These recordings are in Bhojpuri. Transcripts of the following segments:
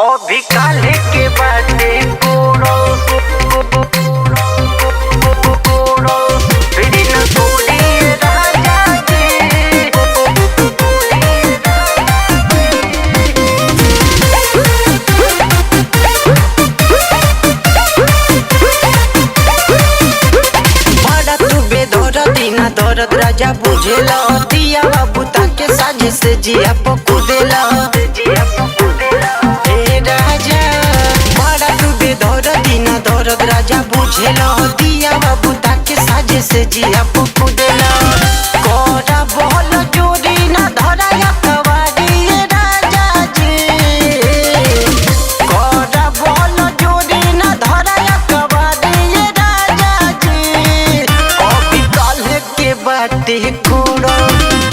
अभी काल्हे के बाटे कोड़ो कोड़ो फिर न कोड़ी राजा जी। बड़ा तू बेदरदी ना दर्द राजा बुझेला, दिया बाबू ताके साझे से जिया पकुदेला। हे राजा, बड़ा तू बेदरदी ना दर्द राजा बुझेला, दिया बाबू ताके साझे से जिया पकुदेला। कोरा बोल चोरी ना धरा या कवारी ये राजा जी, कोरा बोल चोरी ना धरा या कवारी ये राजा जी। अभी काल्हे के बाटे कोड़ो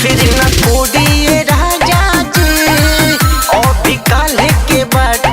फिर न कोड़िए राजा जी, अभी काल्हे के बाटे